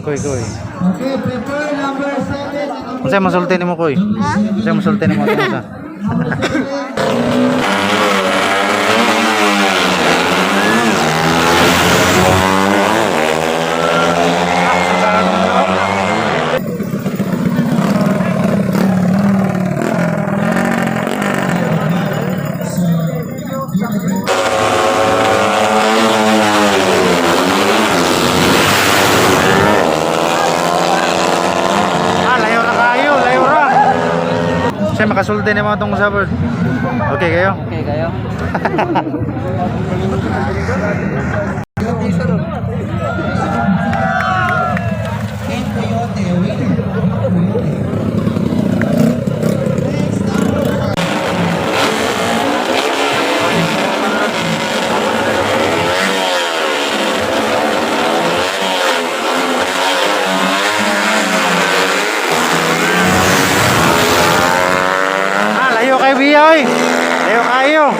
Koy. Okay, prepare number 7. Unsay masulti nimo koy? Unsay masulti nimo sa? Siya makasulti ni mga itong sabod. Okay kayo? Okay kayo. Biya, ayo kayo.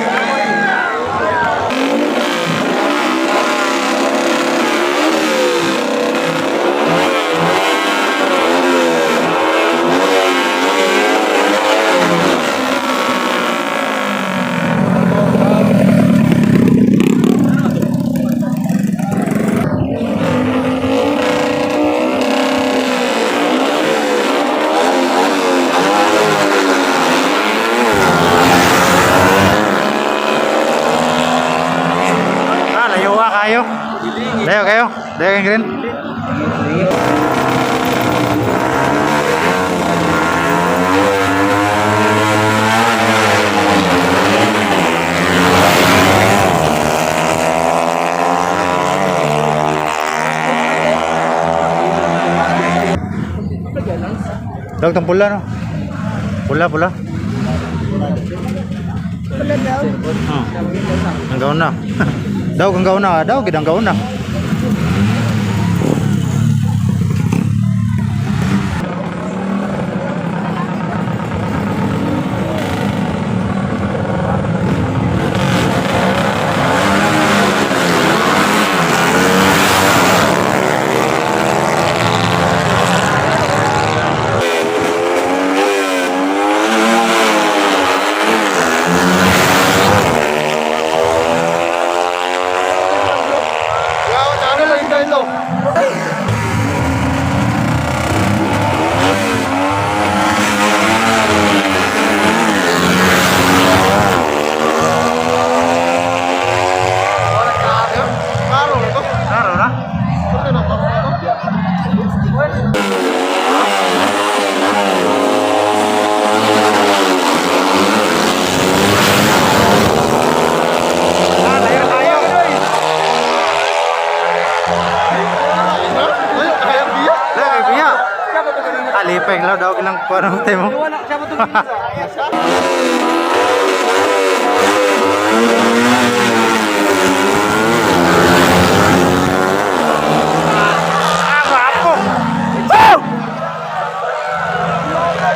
Dayo kayo? Dayo kayong green? Daw itong pula no? Pula. Pula daw. Ang gaon na. Daw kang gaon na. Daw gidang gaon na. Lipeng lah daw ilang parang temo. Wala siya mo tong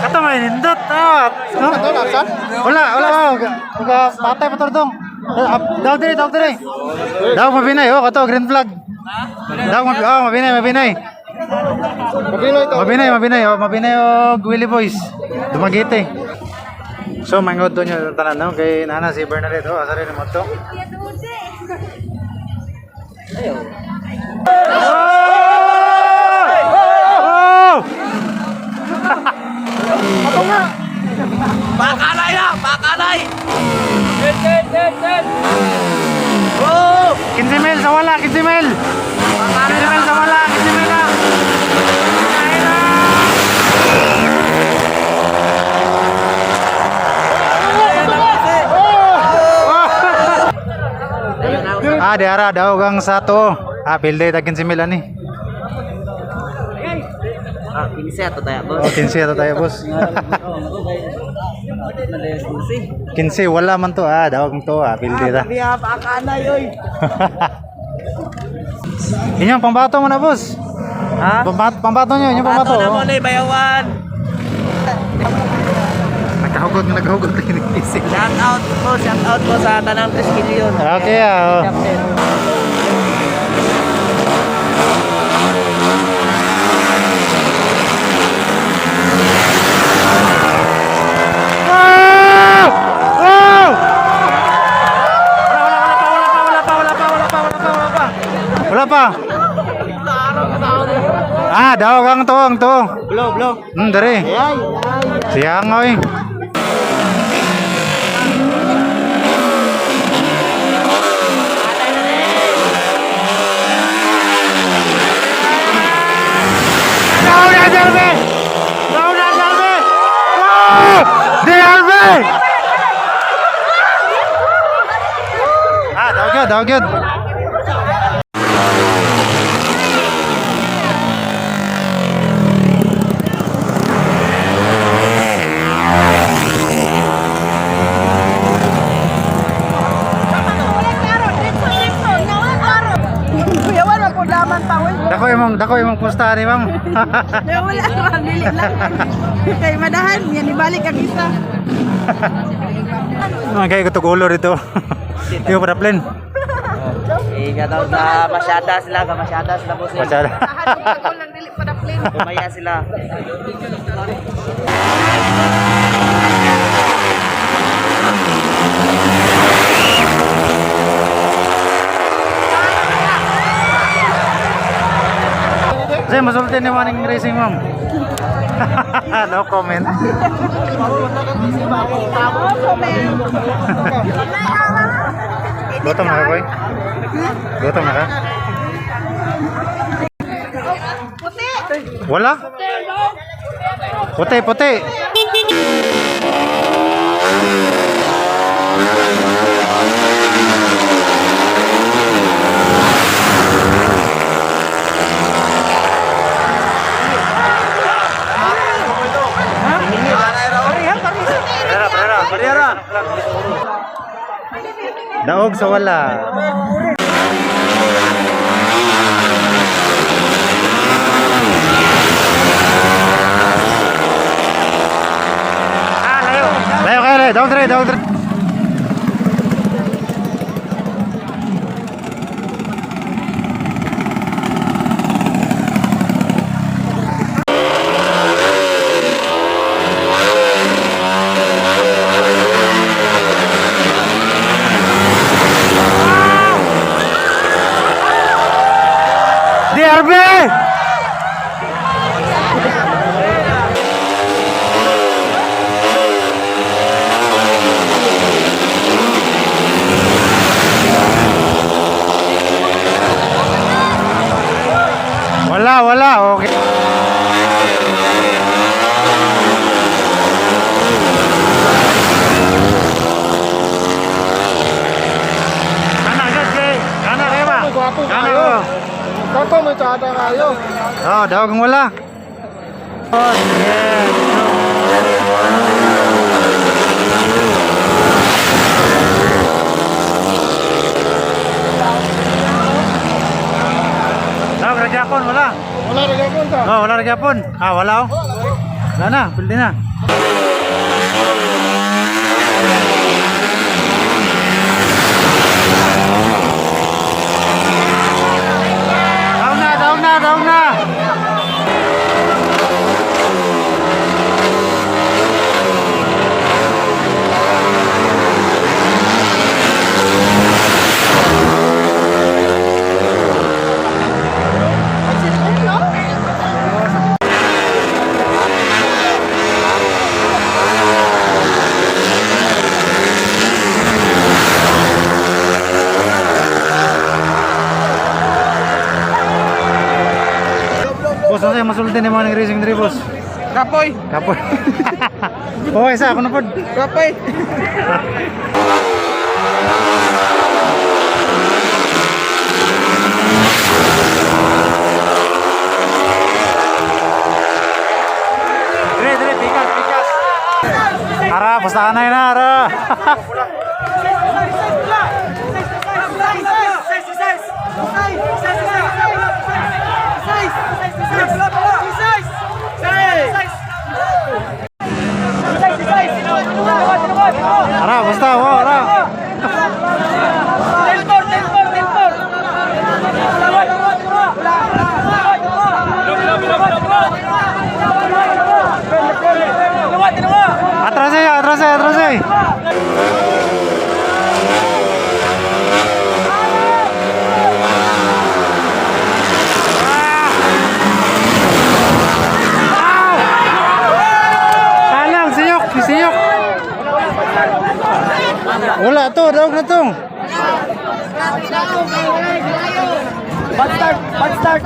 Kato may nindot. Wala. Uga patay pa tordong. Daw dire. Daw mabinay kato green flag. Daw mabinay. Mabinay Willie Boys. Dumagite. So mangod to nyo tanan no kay nana si Bernadette asa rin mo to. Ato nga. Pakalay. Ten. Oh! 15 mil sa wala. 15 mil sa wala. 15 mil na. Diara daw gang satu. Pilde ta 15 mil ani. 15 ato tayo, boss. 15 ato tayo, boss. 15 wala man to daw kang to pilde ta. Biya pa kanay oy. Inyong pambato mo na, boss. Ha? Pambato nyo, inyong pambato. Pambato na mo ni bayawan. Nagkahugot din ng isip. Shout out po sa tanang 3 million. Okay, Captain. daw ang to. Blow. Dari. Siang oy. Down na Jalbe! Daw gyud. Dako imong pusta ni ma'am. Wala lang, dili lang. Kay madahan, yan ibalik ang isa. Kaya ko ulo dito. Hindi ko para plane. Daw na masyada sila boss. Masyada. Ako lang dili pa na plane. Kumaya sila. Kasi masulti ni maning racing ma'am. No comment. Gutom na ka, boy? Gutom na ka? Wala? Puti. Daog sa wala. Layo kayo. Daog tre. DRB! Wala. Okay. Kana kayo ba? Kako may tsada kayo. Oh, daw kang wala. Oh, yeah. Daw ragyapon wala. Wala rin ako sa. Oh, wala ragyapon. Wala oh. Wala na, pwede na. Down na. Boss, ano sa'yo masulti ni mga racing diri, boss? Kapoy. Okay, sa ako na po. Kapoy. Dire, pikas. Ara, basta ka na yun, Ara. Ara, basta, Ara. Atrás. siyok. Wala to, daog na to. Bad start.